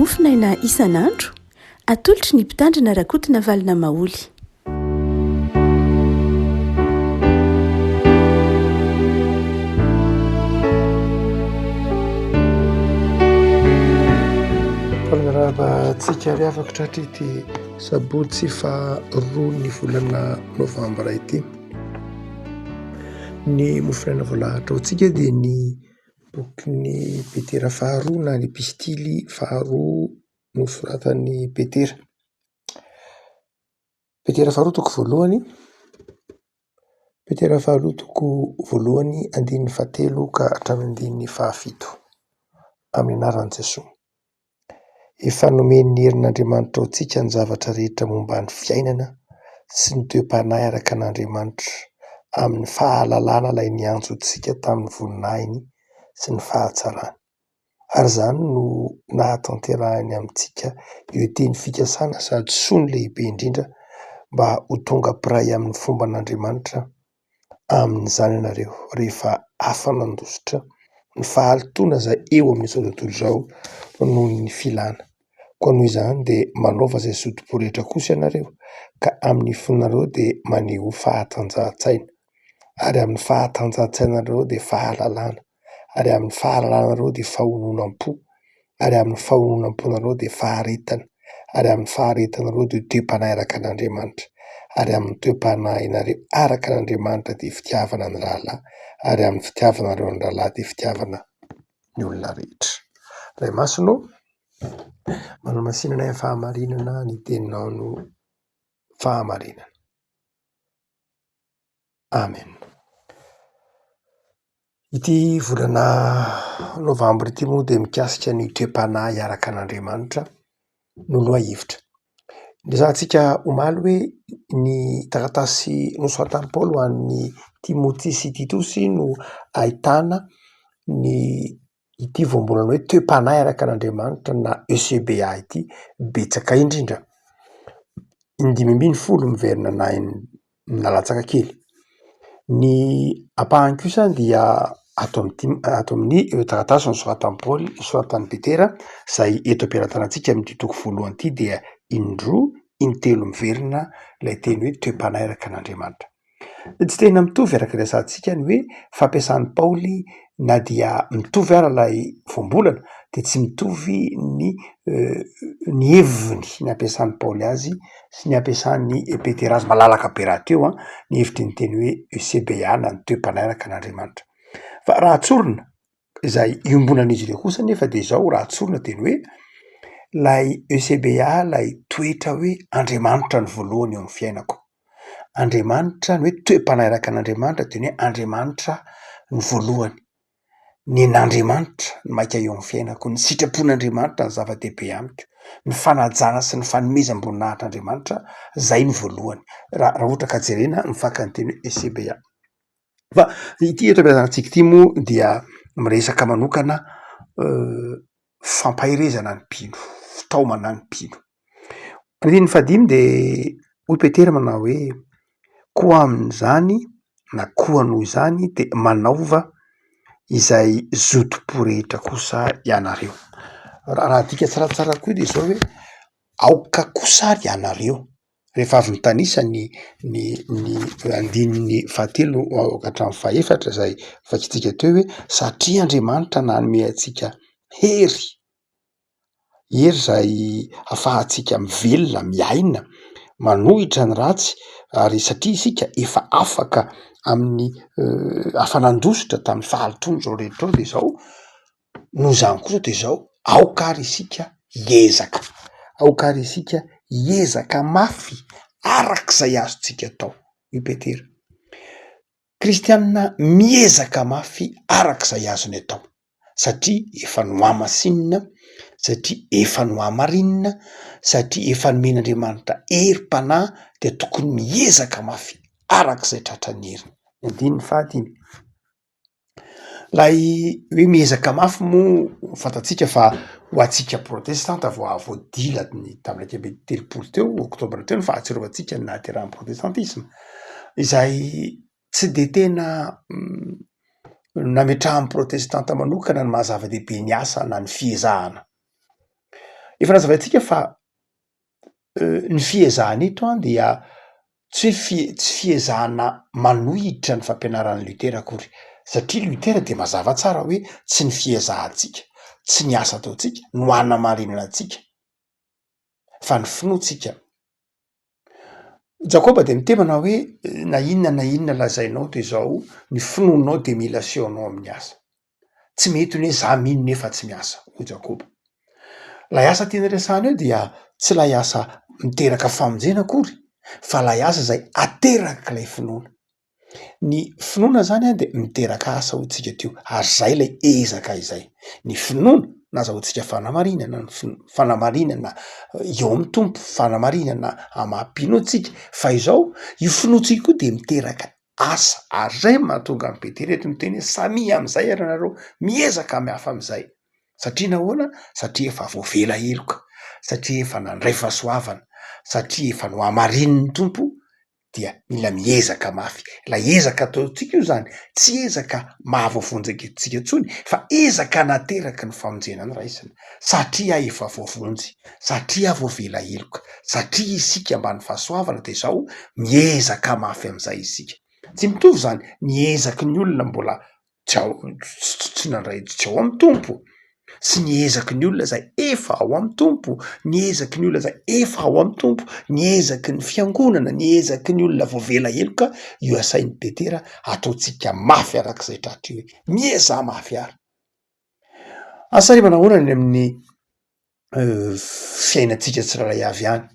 Mofonaina isan'andro, atolotry ny Mpitandrina Rakotonavalona Maholy. Faly miarahaba antsika ry havako tratry ity sabotsy faharoa ny volana novambra ity. Ny mofonaina voalahatra ho antsika dia ny Bokin'i Petera faharoa na ny epistily faharoa nosoratan'i Petera. Petera faharoa toko voalohany, Petera faharoa toko voalohany andininy fahatelo ka hatramin'ny andininy fahafito. Amin'ny anaran'i Jesoa. Efa nomen'ny herin'Andriamanitra ho antsika ny zavatra rehetra momba ny fiainana sy ny toe-panahy araka an'Andriamanitra, amin'ny fahalalana ilay niantso antsika tamin'ny voninahiny sy ny fahatsarany. Ary izany no nahatanterahiny amintsika ireo teny fikasana sady soa ny lehibe indrindra mba ho tonga mpiray amin'ny fomban'Andriamanitra amin'izany ianareo rehefa afa-nandositra ny fahalotoana izay eo amin'izao tontolo izao noho ny filana. Koa noho izany dia manaova izay zotom-po rehetra kosa ianareo ka amin'ny fonareo dia manehoa fahatanjahan-tsaina, ary amin'ny fahatanjahan-tsainareo dia fahalalana, ary amin'ny fahalalanareo dia fahononam-po, ary amin'ny fahononam-ponareo dia faharetana, ary amin'ny faharetanareo dia toe-panahy araka an'Andriamanitra, ary amin'ny toe-panahinareo araka an'Andriamanitra dia fitiavana ny rahalahy, ary amin'ny fitiavanareo ny rahalahy dia fitiavana ny olona rehetra. Ray Masina ô, manamasina anay amin'ny fahamarinana, ny teninao no fahamarinana. Amen. Ity volana novambra ity moa dia mikasika ny toe-panahy araka an'Andriamanitra no lohahevitra. Niresahantsika omaly hoe ny taratasy nosoratan'i Paoly ho an'i Timoty sy Titosy no ahitana ny ity voambolana hoe toe-panahy araka an'Andriamanitra na ECBA ity betsaka indrindra. In-dimy ambin'ny folo miverina na in-nalatsaka kely. Ny ampahany kosa dia ato amin'ity ato amin'ny ireo taratasy nosoratan'i Paoly, nosoratan'i Petera izay eto am-pelatanantsika amin'ity toko voalohany ity dia indroa, intelo miverina ilay teny hoe toe-panahy araka an'Andriamanitra. Tsy tena mitovy araka ny resahantsika ny hoe fampiasan'i Paoly na dia mitovy ara ilay voambolana dia tsy mitovy ny ny heviny ny ampiasan'i Paoly azy sy ny ampiasan'i Petera azy. Malalaka be rahateo an ny hevitry ny teny hoe ECBA na ny toe-panahy araka an'Andriamanitra. Fa raha tsorina izay iombonan'izy ireo kosa anefa dia izao raha tsorina dia ny hoe ilay ECBA ilay toetra hoe Andriamanitra no voalohany eo amin'ny fiainako. Andriamanitra, ny hoe toe-panahy araka an'Andriamanitra dia ny hoe Andriamanitra no voalohany, ny an'Andriamanitra no maika eo amin'ny fiainako, ny sitrapon'Andriamanitra no zava-dehibe amiko, ny fanajana sy ny fanomezam-boninahitr'Andriamanitra, zay no voalohany raha raha ohatra ka jerena ny fakan'ny teny hoe ECBA. Fa ity eto am-pianarana ity moa dia miresaka manokana fampaherezana ny mpino, fitaomana ny mpino. Andininy fahadimy dia hoy Petera manao hoe: koa amin'izany na koa noho izany dia manaova izay zotom-po rehetra kosa ianareo. Raha adika tsaratsara koa dia izao hoe aoka kosa ary ianareo, rehefa avy nitanisa ny ny ny andininy fahatelo ka hatramin'ny fahefatra izay vakintsika teo hoe satria Andriamanitra nanome antsika hery Hery izay ahafahantsika mivelona, miaina, manohitra ny ratsy ary satria isika efa afaka amin'ny afa-nandositra tamin'ny fahalotoan'izao rehetra izao de izao, noho izany kosa de izao, aoka ary isika hiezaka, aoka ary isika hiezaka mafy arak'izay azontsika atao, hoy Petera. Kristianina miezaka mafy arak'izay azony atao satria efa nohamasinina, satria efa nohamarinina, satria efa nomen'Andriamanitra herim-panahy dia tokony miezaka mafy arak'izay tratran'ny heriny. Andininy fahadimy. Ilay hoe miezaka mafy moa fantatsika fa ho antsika protestanta vao voadila ny tamin'ny 31 teo oktobra teo ny fahatsiarovantsika ny nahaterahan'ny protestantisma, izay tsy de tena nametrahan'ny protestanta manokana ny maha zava-dehibe ny asa na ny fiezahana. Efa nazavaintsika fa ny fiezahana eto an dia tsy hoe fie- tsy fiezahana manohitra ny fampianaran'i Luther akory satria Luther dia mazava tsara hoe tsy ny fiezahantsika, tsy ny asa ataontsika no hanamarinana antsika fa ny finoantsika. Jakoba dia miteny manao hoe na inona na inona lazainao dia izao ny finoanao dia mila asehonao amin'ny asa. Tsy mety ny hoe za mino nefa tsy miasa hoy Jakoba. Ilay asa tiana resahana eo dia tsy ilay asa miteraka famonjena akory fa ilay asa izay aterak'ilay finoana. Ny finoana zany an de miteraka asa hoy tsika teo ary zay lay ezaka izay. Ny finoana nazahoantsika fanamarinana ny fino- fanamarinana eo amin'ny Tompo, fanamarinana amin'ny maha mpino antsika fa izao io finoantsika io de miteraka asa ary zay no mahatonga an'i Petera eto miteny hoe samia am'zay ary ianareo miezaka mihafa am'zay satria nahoana? Satria efa voavela heloka, satria efa nandray fahasoavana, satria efa nohamarinin'ny Tompo dia mila miezaka mafy. Ilay ezaka ataontsika io zany tsy ezaka mahavoavonjy antsika intsony fa ezaka nateraky ny famonjena noraisina satria efa voavonjy, satria voavela heloka, satria isika ambany fahasoavana de zao miezaka mafy am'zay isika. Tsy mitovy zany ny ezaky ny olona mbola tsy ao tsy nandray tsy ao amin'ny Tompo sy ny ezaky ny olona zay efa ao amin'ny Tompo, ny ezaky ny olona zay efa ao amin'ny Tompo, ny ezaky ny fiangonana, ny ezaky ny olona voavela heloka, io asain'i Petera ataontsika mafy arak'izay tratra io hoe miezaha mafy ary. Asa re manahoana ny amin'ny fiainantsika tsirairay avy any?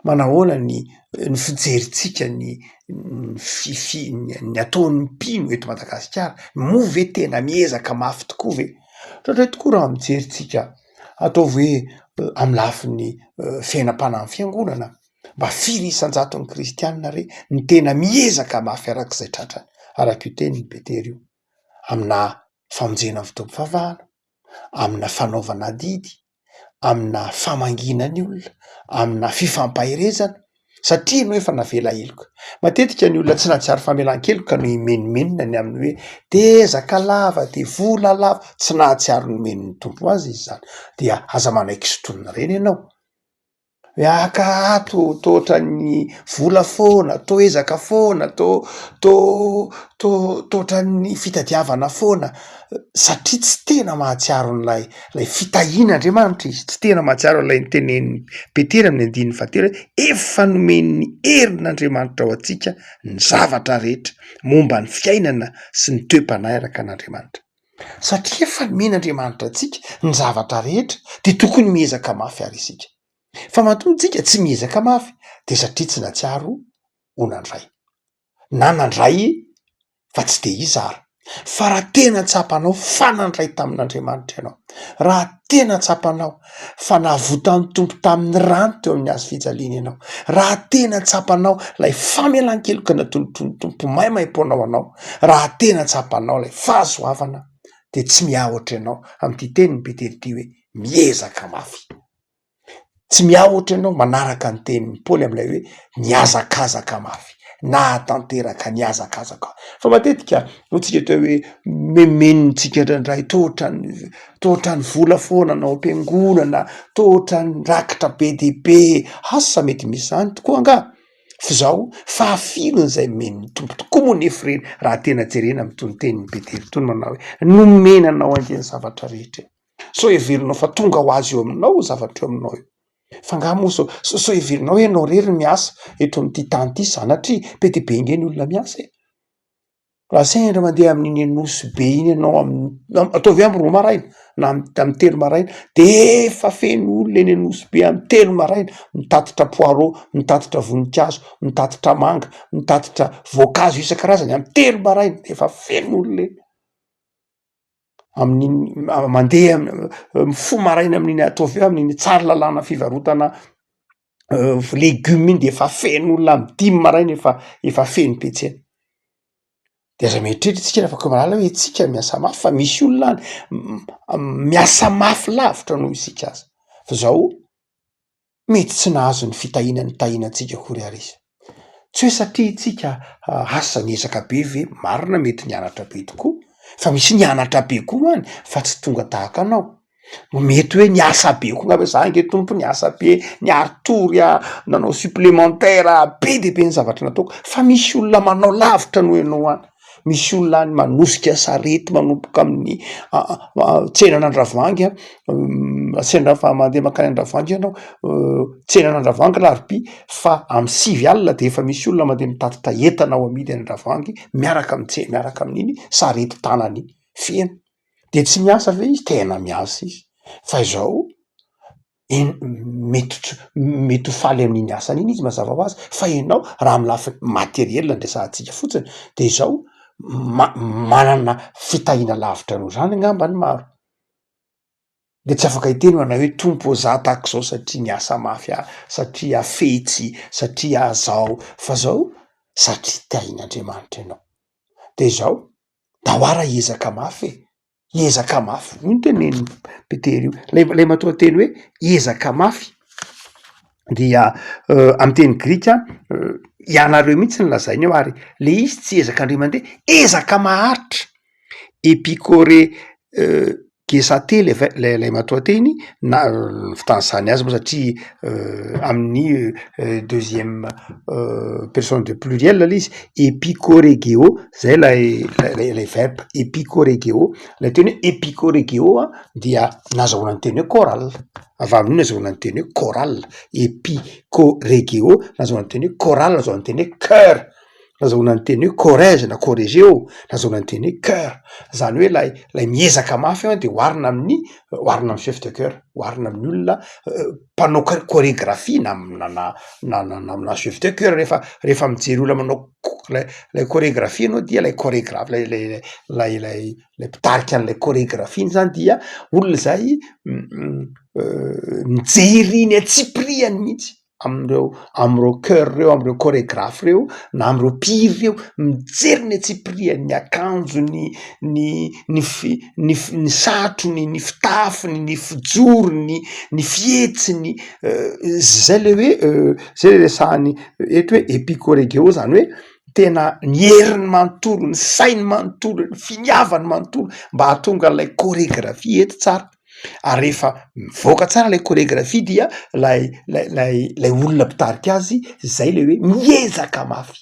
Manahoana ny ny fijerintsika ny ny fifi- ny ataon'ny mpino eto Madagasikara? Moa ve tena miezaka mafy tokoa ve? Indraindray tokoa raha mijery tsika ataovy hoe amin'ny lafiny fiainam-panahin'ny fiangonana, mba firy isan-jaton'ny kristianina re no tena miezaka mafy arak'izay tratrany, araka io tenin'i Petera io, aminà famonjena ny fotoam-pivavahana, amina fanaovana adidy, amina famangiana ny olona, amina fifampaherezana satria ianao efa navela heloka. Matetika ny olona tsy nahatsiaro famelan-keloka no himenomenona ny amin'ny hoe tezaka lava de vola lava, tsy nahatsiaro nomen'ny Tompo azy izy zany, dia aza manaiky sintonina ireny ianao. Miaka ato tô ohatran'ny vola foana, tô ezaka foana, tô tô tô tô ohatran'ny fitadiavana foana satria tsy tena mahatsiaro an'ilay ilay fitahian'Andriamanitra izy, tsy tena mahatsiaro an'ilay notenenin'i Petera amin'ny andininy fahatelo hoe efa nomen'ny herin'Andriamanitra ho antsika ny zavatra rehetra momba ny fiainana sy ny toe-panahy araka an'Andriamanitra. Satria efa nomen'Andriamanitra antsika ny zavatra rehetra dia tokony miezaka mafy ary isika. Fa matoa isika tsy miezaka mafy dia satria tsy nahatsiaro ho nandray. Na nandray fa tsy te hizara. Fa raha tena tsapanao fa nandray tamin'Andriamanitra ianao, raha tena tsapanao fa navotan'ny Tompo tamin'ny rany teo amin'ny hazo fijaliana ianao, raha tena tsapanao ilay famelan-keloka natolotry ny Tompo maimaimpoana ho anao, raha tena tsapanao ilay fahasoavana dia tsy miahotra ianao amin'ity tenin'i Petera ity hoe miezaka mafy. Tsy miahotra ianao manaraka ny tenin'i Paoly amin'ilay hoe nihazakazaka mafy, nahatanteraka nihazakazaka. Fa matetika hoy tsika teo hoe memenontsika indraindray toa ohatran'ny toa ohatran'ny vola foana no ao am-piangonana, toa ohatran'ny rakitra be dia be, asa mety misy izany tokoa angaha? F'izao fahafirin'izay nomen'ny Tompo tokoa moa nefa ireny raha tena jerena amin'itony tenin'i Petera itony manao hoe nomena anao ange ny zavatra rehetra e. Sao heverinao fa tonga ho azy eo aminao io zavatra eo aminao io. Fa angaha moa sao sao heverinao hoe ianao irery no miasa eto amin'ity tany ity sanatria, be dia be ange ny olona miasa e. Raha sendra mandeha amin'iny Nosy be iny ianao amin'ny ataovy hoe amin'ny roa maraina na amin'ny telo maraina de efa feno olona eny Nosy be amin'ny telo maraina, mitatitra poireau, mitatitra voninkazo, mitatitra manga, mitatitra voankazo isan-karazany amin'ny telo maraina de efa feno olona eny. Amin'iny mandeha mifoha maraina amin'iny ataovy hoe amin'iny Tsaralalàna fivarotana legioma iny de efa feno olona amy dimy maraina efa efa feno be tsena. De aza mieritreritra tsika refa ko mahalala hoe tsika miasa mafy fa misy olona any miasa mafy lavitra noho isika aza, fa zao Mety tsy nahazo ny fitahiana nitahiana antsika akory ary izy. Tsy hoe satria isika asa niezaka be ve, marina mety nianatra be tokoa, fa misy nianatra be koa any fa tsy tonga tahaka anao. Mety hoe niasa be koa angamba, za nge Tompo niasa be, niari-tory aho, nanao supplémentaire aho, be de be ny zavatra nataoko, fa misy olona manao lavitra noho ianao any, misy olona any manosika sarety manomboka amin'ny tsenan'Andravoahangy an, sendra fa mandeha mankany Andravoahangy ianao, tsenan'Andravoahangy alarobia fa amy sivy alina de efa misy olona mandeha mitatitra entana ho amidy any Andravoahangy miaraka amy tse- miaraka amin'iny sarety tanany iny, feno. De tsy miasa ve izy? Tena miasa izy, fa izao en- mety tsy mety ho faly amin'iny asany iny izy mazava ho azy, fa ianao raha amy lafiny materiel no resahantsika fotsiny de izao ma- manana fitahiana lavitra noho zany angamba ny maro, de tsy afaka hiteny manao hoe Tompo ô za tahak'izao satria niasa mafy aho, satria aho fetsy, satria aho zao, fa zao satria tahian'Andriamanitra ianao, de izao Ndao ara hiezaka mafy e, hiezaka mafy, io no tenenin'i Petera io, lay lay matoanteny hoe hiezaka mafy dia amy teny grika ianareo mihitsy no lazainy eo ary le izy tsy ezaka indray mandeha, ezaka maharitra, epikore Gesate le ve- le lay matoanteny na ny fitanisany azy moa satria amin'ny deuxième personne de pluriel le izy, epikoregeo zay lay lay lay verbe epikoregeo, lay teny hoe epikoregeo a dia nazahoana ny teny hoe chorale, avy amin'io nazahoana ny teny hoe chorale, epikoregeo nazahoana ny teny hoe chorale, nazahoana ny teny hoe choeur. Nazahoana ny teny hoe chorège na chorégeo, nazahoana ny teny hoe choeur, zany hoe lay lay miezaka mafy an de oharina amin'ny oharina amin'ny chef de choeur, oharina amin'ny olona mpanao chor- chorégraphie na na na na na na chef de choeur, rehefa rehefa mijery olona manao cho- lay lay chorégraphie anao dia lay chorégraphe lay lay lay lay lay mpitarika an'lay chorégraphie iny zany dia olona zay mijery ny antsipiriany mihitsy. amin'ireo amin'ireo choeur reo, amin'ireo choregraphe reo na amin'ireo mpihira reo, mijery ny antsipiriany, ny akanjony, ny ny fi- ny f- ny satrony, ny fitafiny, ny fijorony, ny fihetsiny, zay le hoe zay le resahany eto hoe epichoregeo zany hoe tena ny heriny manontolo, ny sainy manontolo, ny finiavany manontolo mba hahatonga an'ilay choregraphie hety tsara. Ary rehefa mivoaka tsara lay choregraphie dia lay lay lay lay olona mpitarika azy zay le hoe miezaka mafy,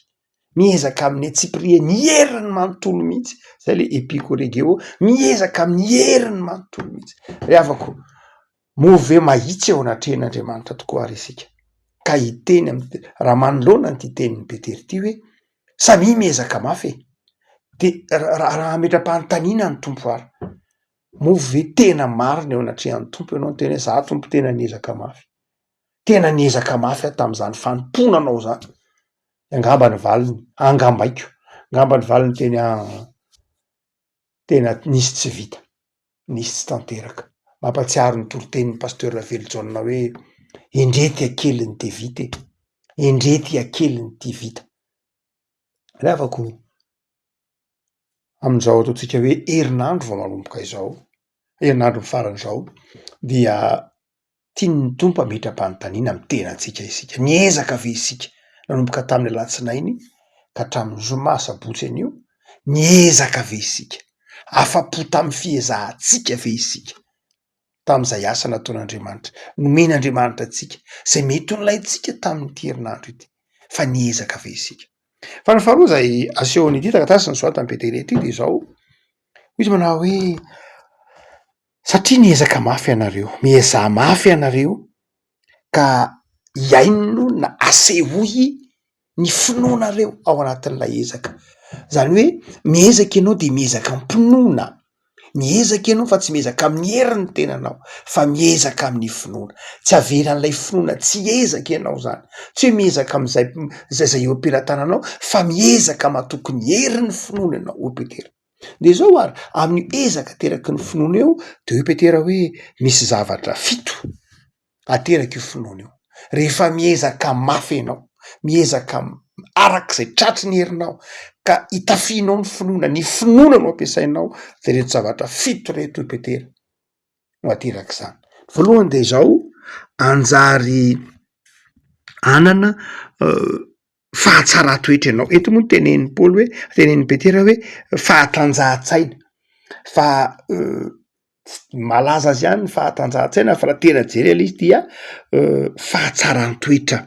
miezaka amin'ny antsipiriany, ny heriny manontolo mihitsy, zay le epichoregeo, miezaka amin'ny heriny manontolo mihitsy. Ry havako, moa ve mahitsy eo anatrehan'Andriamanitra tokoa ary isika ka hiteny am- raha manoloana an'ity tenin'i Petera ity hoe samia miezaka mafy e? De ra- raha hametra-panontaniana ny Tompo ary, Moa ve tena marina eo anatrehan'ny Tompo ianao niteny hoe za Tompo tena niezaka mafy, tena niezaka mafy aho tamin'izany fanompoana anao zany, angamba ny valiny, angambaiko, angamba ny valiny teny ah, tena nisy tsy vita, nisy tsy tanteraka. Mampatsiaro ny toritenin'ny Pasteur Ravelojaona hoe endrey ty hakeliny ty vita e, endrey ty hakeliny ty vita. Ry havako o! Amin'izao ataontsika hoe herinandro vao manomboka izao, herinandro mifarana izao dia tian'ny Tompo hametra-panontaniana amin'ny tenantsika isika, niezaka ve isika nanomboka tamin'ny alatsinainy ka hatramin'ny zoma sabotsy anio, niezaka ve isika? Afa-po tamin'ny fiezahantsika ve isika tamin'izay asa nataon'Andriamanitra, nomen'Andriamanitra antsika, izay mety ho nilaintsika tamin'ity herinandro ity, fa niezaka ve isika? Fa ny faharoa izay asehon'ity taratasy nosoratan'i Petera ity de izao, hoy izy manao hoe satria niezaka mafy ianareo, miezaha mafy ianareo ka hihaino na asehoy ny finoanareo ao anatin'ilay ezaka, zany hoe miezaka ianao de miezaka am-pinoana. Miezaka ianao fa tsy miezaka amin'ny herin'ny tenanao fa miezaka amin'ny finoana. Tsy avelan'ilay finoana tsy hiezaka ianao zany. Tsy hoe miezaka amin'izay zay zay eo am-pelatananao fa miezaka matoky ny herin'ny finoana ianao hoy Petera. De zao ary, amin'io ezaka ateraky ny finoana io de hoy Petera hoe misy zavatra fito ateraka io finoana io. Rehefa miezaka mafy ianao, miezaka arak'izay tratry ny herinao ka itafianao ny finoana, ny finoana no ampiasainao de reto zavatra fito reto hoy Petera no aterak'izany. Voalohany de izao, anjary anana fahatsaran-toetra ianao, eto moa no tenenin'i Paoly hoe, tenenin'i Petera hoe fahatanjahan-tsaina fa. Malaza azy ihany ny fahatanjahan-tsaina fa raha tena jerena le izy dia fahatsaran-toetra,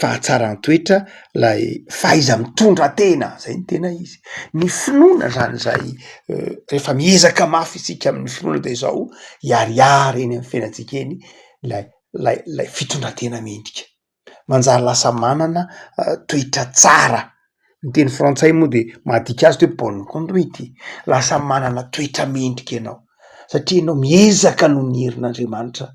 fahatsaran-toetra lay fahaiza-mitondra tena, zay no tena izy. Ny finoana zany zay rehefa miezaka mafy isika amin'ny finoana de zao hiharihary eny amin'ny fiainantsika eny lay lay lay fitondran-tena mendrika. Manjary lasa manana toetra tsara, ny teny frantsay moa de mahadika azy de hoe bonne conduite, lasa manana toetra mendrika ianao satria ianao miezaka noho ny herin'Andriamanitra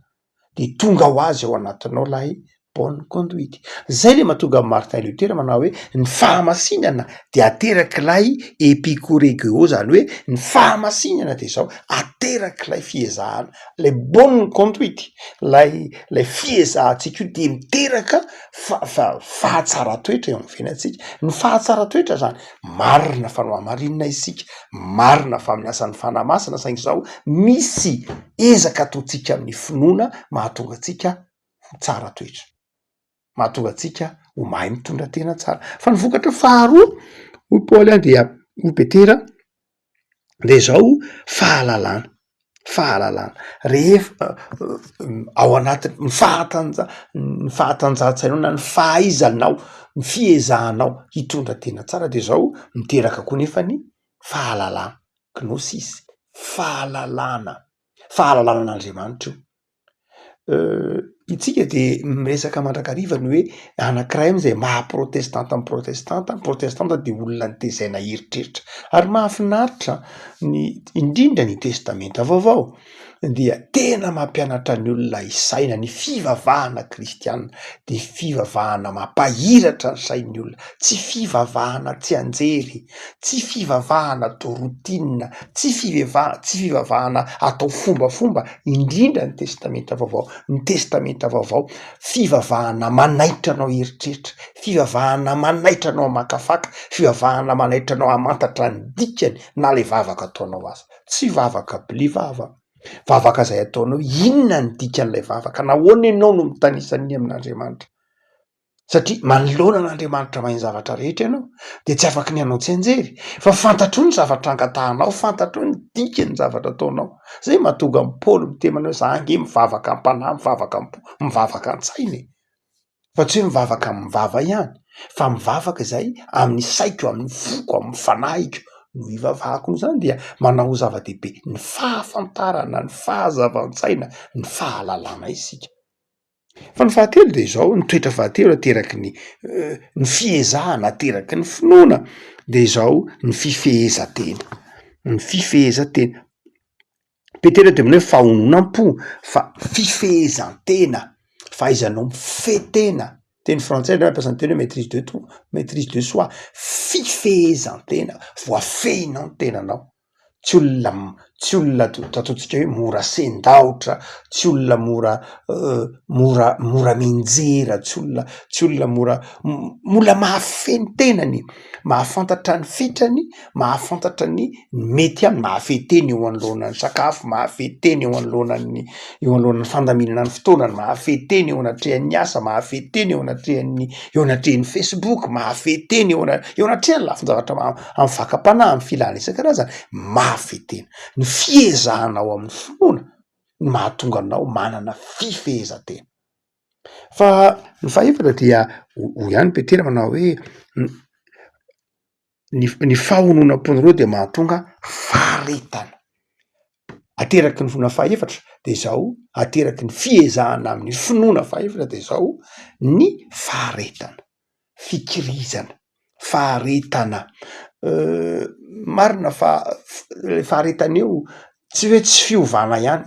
de tonga ho azy ao anatinao lay bonne conduite, zay le mahatonga an'i Martin Luther manao hoe ny fahamasinana de aterak'ilay epikoregeo zany hoe ny fahamasinana de zao aterak'ilay fiezahana, lay bonne conduite, lay lay fiezahantsika io de miteraka fa- fa- fahatsaran-toetra eo amin'ny fiainantsika, ny fahatsaran-toetra zany marina fa nohamarinina isika, marina fa amin'ny asan'ny fanahy masina saingy zao misy ezaka ataontsika amin'ny finoana mahatonga antsika ho tsara toetra, mahatonga antsika ho mahay mitondra tena tsara, fa ny vokatra faharoa hoy Paoly an dia hoy Petera de zao fahalalana, fahalalana rehefa ao anatin'ny ny fahatanja- ny fahatanjahan-tsainao na ny fahaizanao, ny fiezahanao hitondra tena tsara de zao miteraka koa nefa ny fahalalana, gnosis, fahalalana, fahalalana an'Andriamanitra io. Itsika de miresaka mandrakariva ny hoe anankiray am'zay maha protestanta ny protestanta, ny protestanta de olona notezaina hieritreritra ary mahafinaritra ny indrindra ny testamenta vaovao dia tena mampianatra ny olona hisaina ny fivavahana kristiana de fivavahana mampahiratra ny sain'ny olona, tsy fivavahana tsianjery, tsy fivavahana atao routine, tsy fiveva- tsy fivavahana atao fombafomba indrindra ny testamenta vaovao, ny testamenta vaovao fivavahana manaitra anao hieritreritra, fivavahana manaitra anao hamakafaka, fivavahana manaitra anao hamantatra ny dikany na le vavaka ataonao aza, tsy vavaka bli vava, vavaka zay ataonao inona ny dikan'ilay vavaka, nahoana ianao no mitanisa an'iny amin'Andriamanitra? Satria manoloana an'Andriamanitra mahay ny zavatra rehetra ianao dia tsy afaky ny hanao tsianjery fa fantatrao ny zavatra angatahanao, fantatrao ny dikan'ny zavatra ataonao. Zay mahatonga an'i Paoly miteny manao hoe za ange mivavaka am-panahy, mivavaka am-po, mivavaka an-tsaina e! Fa tsy hoe mivavaka amin'ny vava ihany fa mivavaka izay amin'ny saiko, amin'ny foko, amin'ny fanahiko no ivavahako. Noho izany dia manao ho zava-dehibe ny fahafantarana, ny fahazavan-tsaina, ny fahalalana isika. Fa ny fahatelo de izao, ny toetra fahatelo ateraky ny ny fiezahana ateraky ny finoana de izao ny fifehezan-tena, ny fifehezan-tena. Petera de manao hoe fahononam-po fa fifehezan-tena, fahaizanao mifehy tena, teny frantsay ndray mampiasa ny teny hoe maitrise de toi, maitrise de soi, fifehezan-tena, voafehinao ny tenanao. Tsy olona tsy olona ataontsika hoe mora sendaotra, tsy olona mora mora mora mianjera, tsy olona tsy olona mora mbola mahafehy ny tenany, mahafantatra ny fetrany, mahafantatra ny mety aminy, mahafehy tena eo anoloanan'ny sakafo, mahafehy tena eo anoloanan'ny eo anoloanan'ny fandaminana ny fotoanany, mahafehy tena eo anatrehan'ny asa, mahafehy tena eo anatrehan'ny eo anatrehan'ny facebook, mahafehy tena eo ana- eo anatrehan'ny lafin-javatra maro. amin'ny fakam-panahy, amin'ny filana isan-karazany, mafy tena. Ny fiezahanao amin'ny finoana no mahatonga anao manana fifehezan-tena. Fa ny fahefatra dia hoy ihany Petera manao hoe ny ny fahononam-ponareo dia mahatonga faharetana. Ateraky ny finoana fahefatra de zao, ateraky ny fiezahana amin'ny finoana fahefatra de zao ny faharetana. fikirizana, faharetana, marina fa le faharetana io tsy hoe tsy fiovana ihany,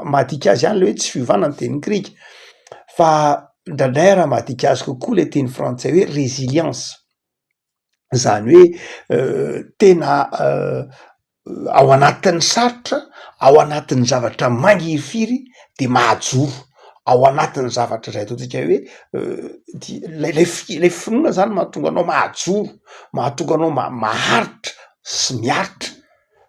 mahadika azy ihany le hoe tsy fiovana ny teny grika fa indraindray ara mahadika azy kokoa le teny frantsay hoe résilience, zany hoe tena ao anatin'ny sarotra, ao anatin'ny zavatra mangirifiry de mahajoro, ao anatin'ny zavatra izay ataontsika hoe di- lay lay fi- lay finoana zany mahatonga anao mahajoro, mahatonga anao ma- maharitra sy miaritra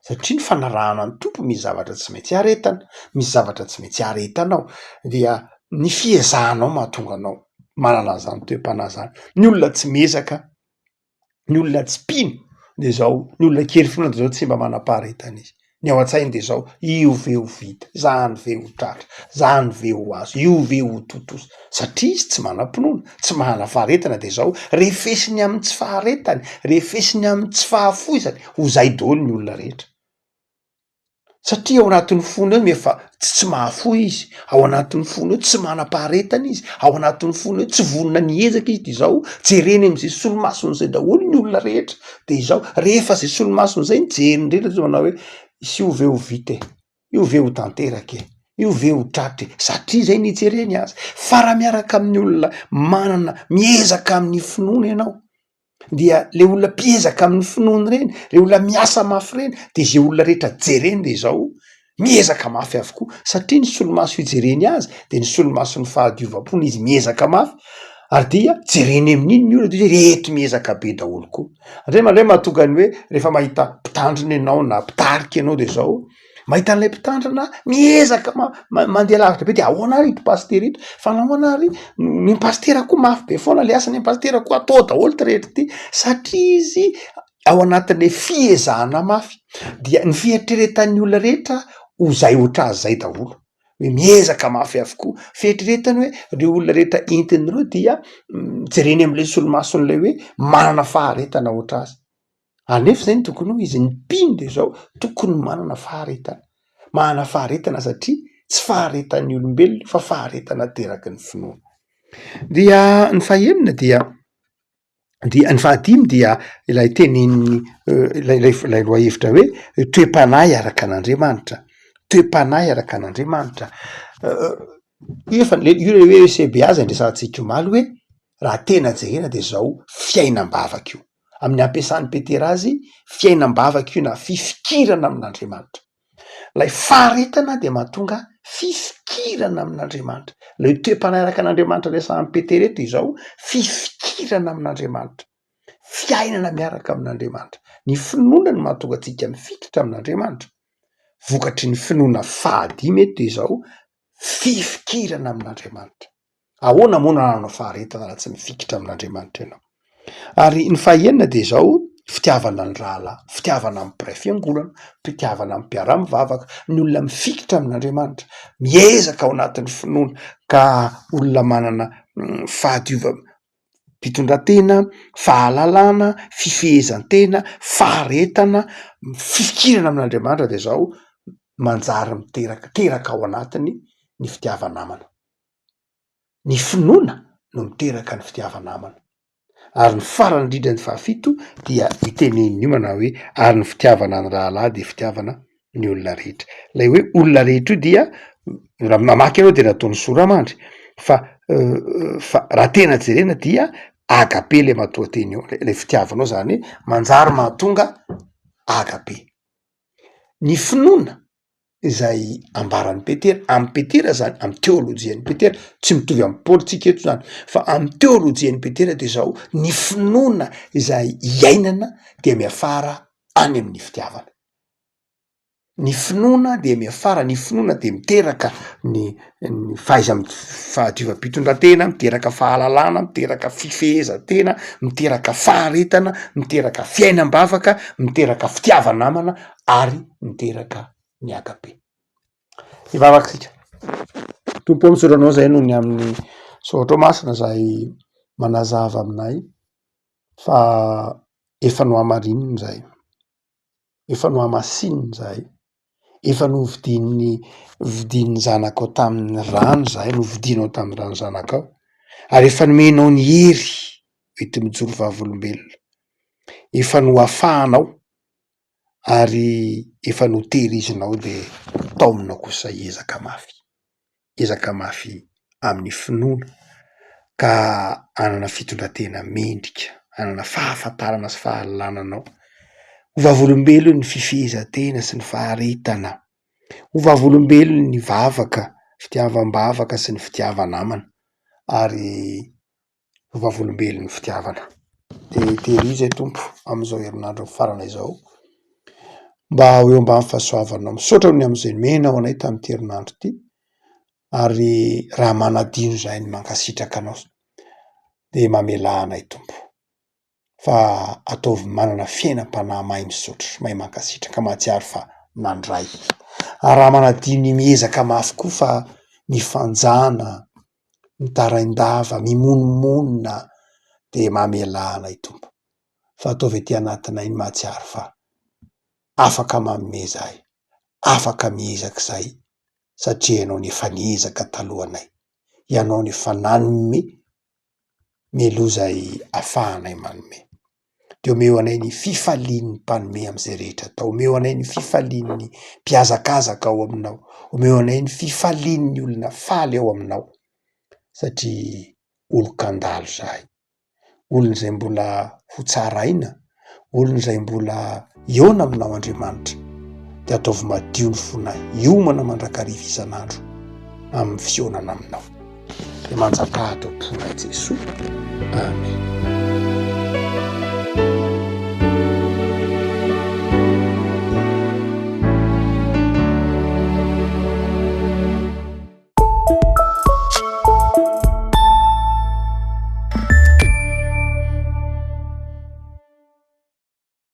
satria ny fanarahana ny Tompo misy zavatra tsy maintsy aretana, misy zavatra tsy maintsy aretanao dia ny fiezahanao mahatonga anao manana an'zany toe-panahy zany, ny olona tsy miezaka Ny olona tsy mpino de zao, ny olona kely finoana de zao tsy mba manam-paharetana izy. Ny ao an-tsainy de zao, io ve ho vita, zany ve ho tratra, zany ve ho azo, io ve ho tontosa, satria izy tsy manam-pinoana, tsy manana faharetana de zao, refesiny amin'ny tsy faharetany, refesiny amin'ny tsy fahafoizany, ho zay daholo ny olona rehetra. Satria ao anatin'ny fony ao efa tsy tsy mahafoy izy, ao anatin'ny fony ao tsy manam-paharetana izy, ao anatin'ny fony ao tsy vonona ny hiezaka izy de zao jereny am'zay solomasony zay daholo ny olona rehetra, de izao rehefa zay solomasony zay no jeriny rehetra de manao hoe io ve ho vita e, io ve ho tanteraka e, io ve ho tratra e, satria zay no ijereny azy, fa raha miaraka amin'ny olona manana miezaka amin'ny finoana ianao dia le olona mpiezaka amin'ny finoana ireny, le olona miasa mafy ireny, de zay olona rehetra jereny de izao miezaka mafy avokoa, satria ny solomaso ijereny azy de ny solomason'ny fahadiovam-pony izy miezaka mafy ary dia jereny amin'iny ny olona de hoe reto miezaka be daholo koa, ndray mandray mahatonga ny hoe rehefa mahita mpitandrina ianao na mpitarika ianao de zao Mahita an'ilay mpitandrina miezaka mandeha lavitra be de ahoana ary ito pasitera ito? Fa nahoana ary ny pasitera koa mafy be foana le asany pasitera koa atao daholo ty rehetra ty satria izy ao anatin'le fiezahana mafy dia ny fieritreretan'ny olona rehetra ho zay ohatr'azy zay daholo, hoe miezaka mafy avokoa, fieritreretany hoe reo olona rehetra entiny reo dia jereny am'le solomason'ilay hoe manana faharetana ohatr'azy. Alefa izay no tokony ho izy, ny mpino dia izao tokony manana faharetana, manana faharetana satria tsy faharetan'ny olombelona fa faharetana ateraky ny finoana. Dia ny fahenina dia dia ny fahadimy dia ilay tenenin'ny ilay ilay ilay lohahevitra hoe toe-panahy araka an'Andriamanitra, toe-panahy araka an'Andriamanitra. Io efa le io le hoe ECBA zay niresahantsika omaly hoe raha tena jerena de zao fiainam-bavaka io, amin'ny ampiasan'i Petera azy fiainam-bavaka io na fifikirana amin'Andriamanitra, lay faharetana de mahatonga fifikirana amin'Andriamanitra, lay toe-panahy araka an'Andriamanitra resahan'i Petera eto de izao fifikirana amin'Andriamanitra, fiainana miaraka amin'Andriamanitra, ny finoana no mahatonga antsika mifikitra amin'Andriamanitra, vokatry ny finoana fahadimy eto de izao fifikirana amin'Andriamanitra. Ahoana moa no hanananao faharetana raha tsy mifikitra amin'Andriamanitra ianao? Ary ny fahenina dia izao, fitiavana ny rahalahy, fitiavana ny mpiray fiangonana, fitiavana ny mpiara-mivavaka, ny olona mifikitra amin'Andriamanitra, miezaka ao anatin'ny finoana ka olona manana fahadiovam-pitondran-tena, fahalalana, fifehezan-tena, faharetana, fifikirana amin'Andriamanitra dia izao, manjary miteraka teraka ao anatiny ny fitiava-namana. Ny finoana no miteraka ny fitiava-namana. Ary ny farany indrindra ny fahafito dia iteneniny io manao hoe ary ny fitiavana ny rahalahy dia fitiavana ny olona rehetra. Ilay hoe olona rehetra io dia raha mamaky ianao dia nataony soramandry fa fa raha tena jerena dia agape le matoanteny eo, le fitiavanao zany hoe manjary mahatonga agape. Ny finoana izay ambaran'i Petera, amin'i Petera zany, amy teôlôjian'i Petera, tsy mitovy am'i Paoly tsika eto zany, fa amy teôlôjian'i Petera de zao, ny finoana izay iainana dia miafara any amin'ny fitiavana. Ny finoana dia miafara, ny finoana dia miteraka ny ny fahaiza- fahadiovam-pitondrantena, miteraka fahalalana, miteraka fifehezan-tena, miteraka faharetana, miteraka fiainam-bavaka, miteraka fitiava-namana ary miteraka ny agape. Hivavaka isika. Tompo ô, misaotra anao zahay noho ny amin'ny soratra masina zay manazava aminay fa efa nohamarinina zahay. efa nohamasinina izahay, efa novidian'ny vidian'ny zanakao tamin'ny rano izahay, novidianao tamin'ny ran'ny zanakao, ary efa nomenao ny hery hoenti-mijoro vavolombelona, efa nohafahanao ary efa notehirizinao de taominao kosa hiezaka mafy. Ezaka mafy amin'ny finoana ka hanana fitondran-tena mendrika, hanana fahafantarana sy fahalalana anao, ho vavolombelon'ny fifehezan-tena sy ny faharetana, ho vavolombelon'ny vavaka, fitiavam-bavaka sy ny fitiava-namana ary ho vavolombelon'ny fitiavana. De tehirizo e Tompo amin'izao herinandro mifarana izao mba ho eo ambany fahasoavanao. Misaotra noho ny amin'izay nomenao anay tamin'ity herinandro ity ary raha manadino izahay ny mankasitraka anao de mamelà anay Tompo fa ataovy manana fiainam-panahy mahay misaotra, mahay mankasitraka, mahatsiaro fa. nandray. Ary raha manadino ny miezaka mafy koa fa mifanjana, mitarain-dava, mimonomonona dia mamelà anay Tompo fa ataovy aty anatinay ny mahatsiaro fa afaka manome izahay, afaka miezaka izahay satria Ianao no efa niezaka talohanay, Ianao no efa nanome mialoha izay afahanay manome. Dia omeo anay ny fifalian'ny mpanome amin'izay rehetra atao, omeo anay ny fifalian'ny mpihazakazaka ao aminao, omeo anay ny fifalian'ny olona faly ao aminao satria olon-kandalo izahay, olona izay mbola ho tsaraina, olona izay mbola hihaona aminao Andriamanitra, dia ataovy madio ny fonay, hiomana mandrakariva isan'andro amin'ny fihaonana aminao. Dia manjakà ato am-ponay Jesoa. Amen.